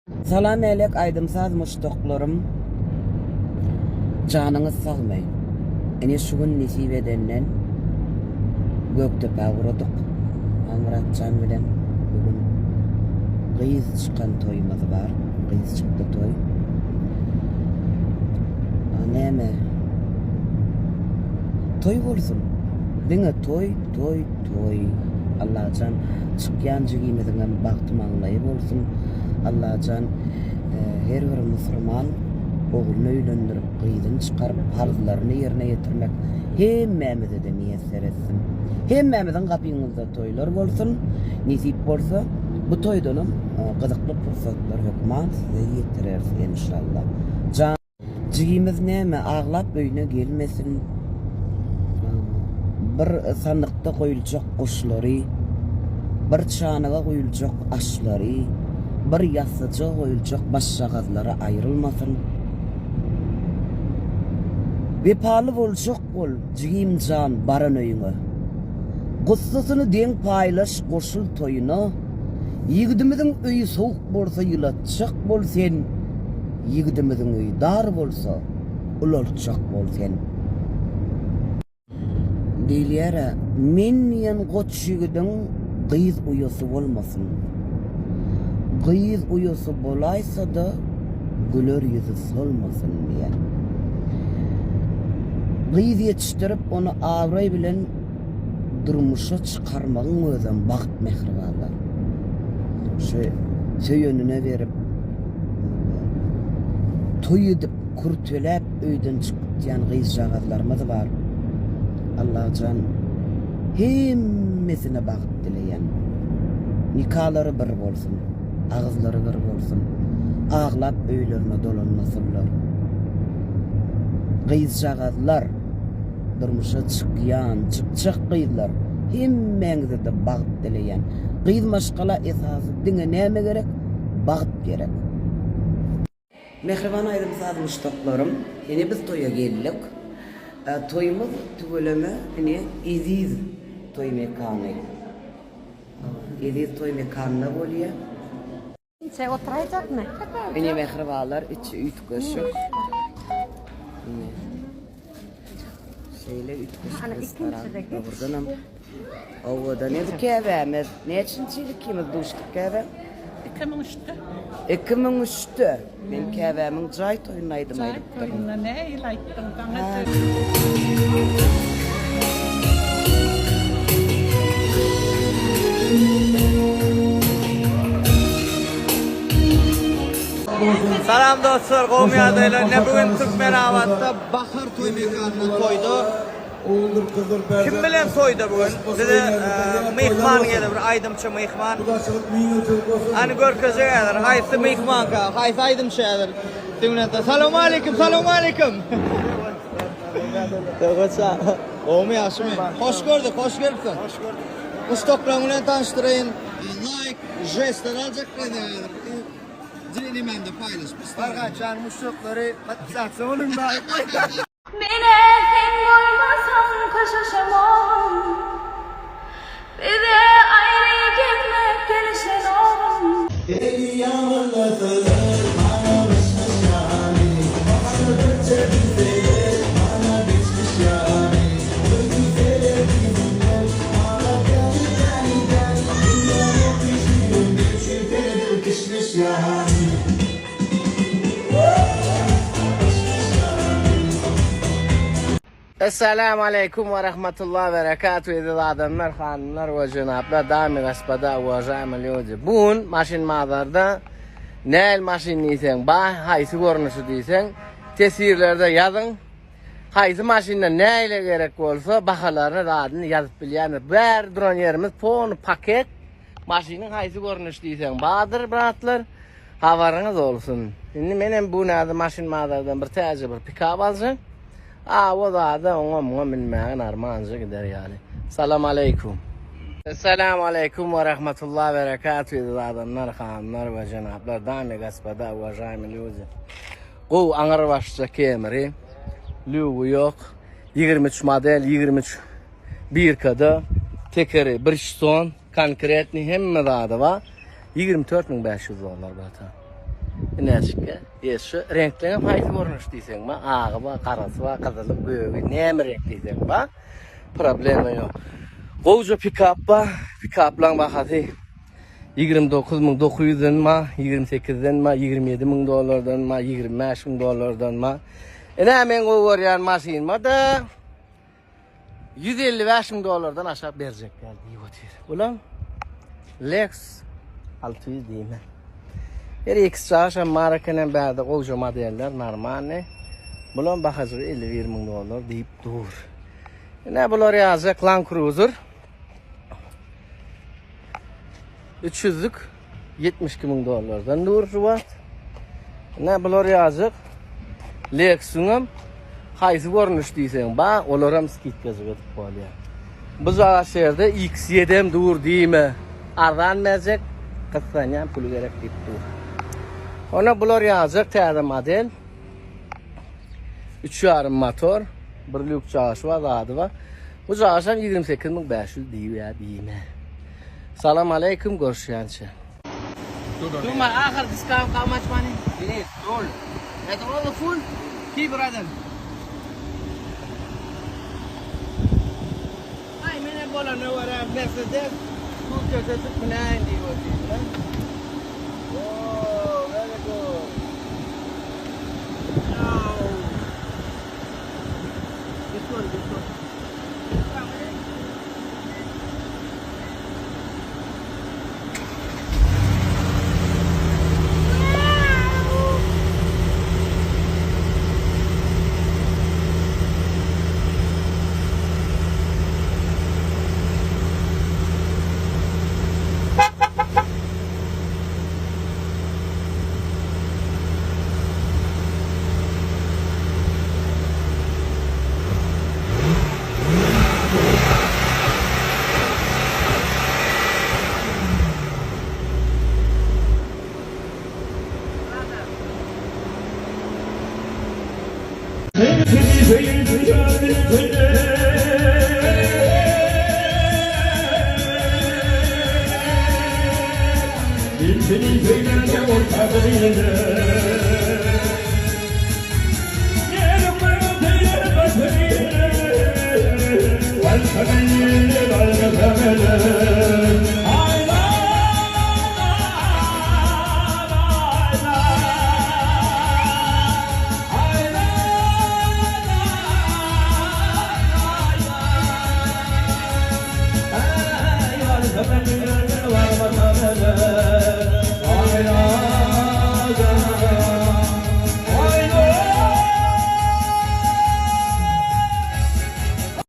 Salam älek aýdym saz muşdaklarym janyňyz sagmy ine şu gün nesip edenden Gökdepä ugradyk Halmyratjan bilen bu gün gyz çykan toýumyz bar gyz çykdy toý a näme toý bolsun diňe toý toý Toý Allajan çykýan jigimiziňem bagty maňlaýy bolsun Allajan her bir musurman ogluny öýlendirip gyzyny çykaryp parzlaryny ýerine ýetirmek hemmämizede miýesser etsin hemmämiziň gapyňyzda toýlar bolsun nesip bolsa bu toýdanam gyzykly pursatlar hökman size ýetireris enşalla jan Jigimiz näme aglap öýüne gelmesin. Bir sandykda goýuljak goşlary, bir çanaga guýuljak aşlary, bir ýassyjyga goýuljak başjagazlary aýrylmasyn. Wepaly boljak bol, jigim jan, baran öýüňe. Gussasyny deň paýlaş, goşul toýuna. Ýigidimiziň öýi sowuk bolsa ýylatjak bol sen. Ýigidimiziň öýi dar bolsa, ulaltjak bol sen. Diýilýär-ä, men diýen goç ýigidiň gyz uýasy bolmasyn. Gyz uýasy bolaýsa-da, güler ýüzi solmasyn diýýär. Gyz ýetişdirip, ony abraý bilen durmuşa çykarmagyň özem bagt mähribanlar. Şu söýenine berip, toý edip, kürteläp öýden çykyp gidýän gyzjagazlarymyz bar. Allajan hemmesine bagt dileýän. Nikalary bir bolsun, agyzlary bir bolsun. Aglap öýlerine dolanmasynlar. Gyzjagazlar, durmuşa çykýan, çykjak gyzlar, hemmäňize-de bagt dileýän. Gyz maşgala esasy diňe näme gerek? Bagt gerek. Mähriban aýdym-saz muşdaklarym, ine biz toýa geldik. Toýumyz tüweleme ine Eziz toý mekany. Eziz toý mekanynda bolýar. Inçe oturaýjakmy? Ine mähribanlar içi üýtgeşik. Ine. Şeýle üýtgeşik restoran. Dogrudanam owadan. Indi käbämiz näçinji ýyl ikimiz duşduk käbäm? 2003-de. 2003-de. Men käbämiň jaý toýunda aýdym aýdypdyryn. Jaý toýunda nähili aýtdyň saňa Salam dostlar gowmy ýagdaýlar ine bu gün Türkmenabatda Bahar toý mekanynda toýda Kim bilen toýda bu gün bize myhman geldi bir aýdymçy myhman Hany görkezjek häzir haýsy myhmanka haýsy aýdymçy häzir Diňletde Salowmaleýkim salowmaleýkim Gowmy ýagşymy Hoş gördük hoş gelipsiň Hoş gördük Muşdaklaryň bilen tanyşdyraýyn Laýk žestler aljak bilen häzir Dilememde paýlaşyp Bargaçan muşdaklary podpisatsa boluň laýk Menä sen bolmasaň köşeşemogym Bize aýry gezmek gelişenogym. Eli ýamanlasalar maňa myş-myş ýaly Bahana birje bilseler maňa biçmiş ýaly Öýdülseler diýsinler maňa däli däli däli Bilýän öpüşigim üçin seredip kişmiş ýaly. Essalamu aleýkum we rahmetullah berekatuh eziz adamlar hanymlar we jenaplar damy gospoda uwažaýmy lýudi bu gün maşyn bazarda näl maşyn diýseň ba haýsy görnüşi diýseň teswirlerde ýazyň haýsy maşynda näle gerek bolsa bahalaryny zadyny ýazyp bilýändir bäri duran ýerimiz polny paket maşynyň haýsy görnüşi diýseň bardyr bratlar Habaryňyz bolsun. Indi menem bu näde maşyn bazardan bir täze bir pikap aljak. A o zada oňa muňa minmäge narmanca gider ýaly. Salam aleýkum. Salam aleýkum we rahmetullah berekatuh eziz adamlar, hanymlar we jenaplar, damy gospoda, uwažaýmy lýudi. Gowy aňyrbaşça kemri. Lýugy ýok. 23 model, 23 birkada tekeri Bridgestone. Konkretny hemme zady bar. 24500 dollar bratan. Inäçikge. Ýe şu reňkleňem haýsy görnüş diýseň ba, agy ba, garasy ba, gyzyly, gögi, näme reňk diýseň ba. Problema ýok. Gowja pikap ba, pikaplaň bahasy 29 900-den ba, 28-den ba, 27 müň dollardan ba, 25 müň dollardan ba. Ine men gowy görýän maşynyma-da 155 müň dollardan aşak berjek däl diýip otyr. Bulam Lexus 600 diýme. Her X çaşam bar ekenem bärde gowja modeller normalny. Bulam bahajygy 51 müň dollar diýip dur. Ine bular ýazjak Land Cruiser. 300-lük 72 müň dollardan dur şu wagt. Ine bular ýazjak Lexus-yňam haýsy görnüş diýseň ba, olaram skidkajyk edip bolýar. Bu jaş ýerde X7 hem dur diýme. Arzan berjek, gyssanýan puly gerek diýip dur. Ona bular ýazjak täze model. 3,5 motor, bir lük jaşy bar, zady bar. Bu jaşam 28500 diýýär diýme. Salam aleýkum görüşýänçä. Durma ahyr discount how much money? Finish all. That all full? Ki brother. Ay mene bolana görä Mercedes bu köşejik münäýin diýip otyryn. Oh, very good. Wow. This one, this one.